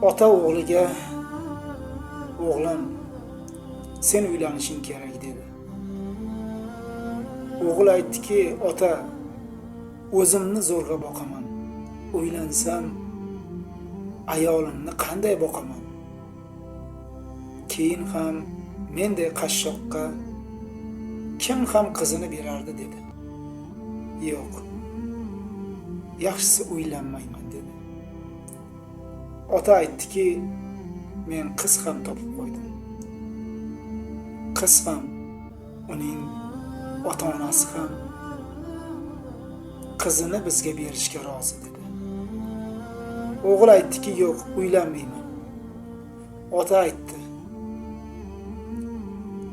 Ota o'g'liga, o'g'lim, sen uylanishing kerak dedi. O'g'il aytdiki, ota, o'zimni zo'rg'a boqaman. Uylansam ayolimni qanday boqaman? Keyin ham menday qashshoqqa kim ham qizini berardi dedi. Yo'q, yaxshisi uylanmayman dedi. Ota aytdiki, men qiz ham topib qo'ydim. Qiz ham, uning ota-onasi ham qizini bizga berishga rozi dedi. O'g'il aytdiki, yo'q, uylanmayman. Ota aytdi,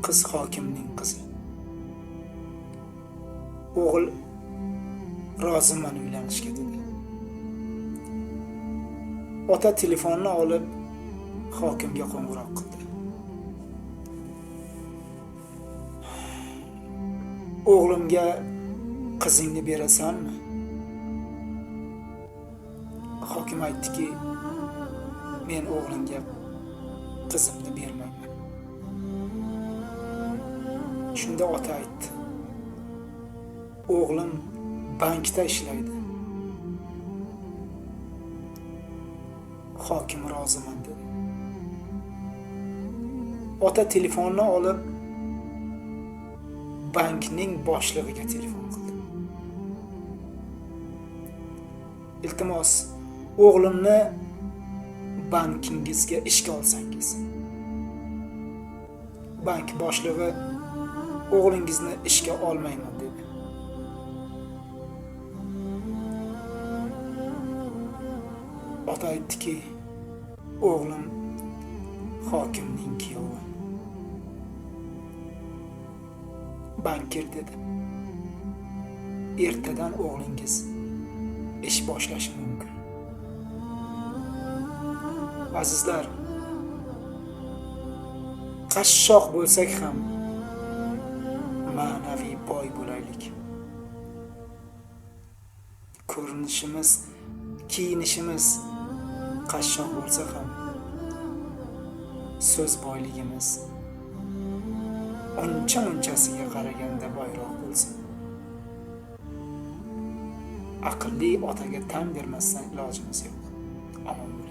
qiz hokimning qizi. O'g'il roziman uylanishga dedi. Ota telefonni olib hokimga qo'ng'iroq qildi. O'g'limga qizingni berasanmi? Hokim aytdiki, men o'g'limga qizimni bermayman. Shunda ota aytdi, o'g'lim bankda ishlaydi. Hokim roziman dedi. Ota telefonni olib bankning boshlig'iga telefon qildi. Iltimos, o'g'limni bankingizga ishga olsangiz. Bank boshlig'i o'g'lingizni ishga olmayman dedi. Ota aytdiki, o'g'lim hokimning kuyovi. Bankir dedi, ertadan o'g'lingiz ish boshlashi mumkin. Azizlar, qashshoq bo'lsak ham ma'naviy boy bo'laylik. Ko'rinishimiz, kiyinishimiz qashshoq bo'lsa ham so'z boyligimiz uncha munchasiga qaraganda boyroq bo'lsin. Aqlli otaga tan bermasdan ilojimiz yo'q. Omon.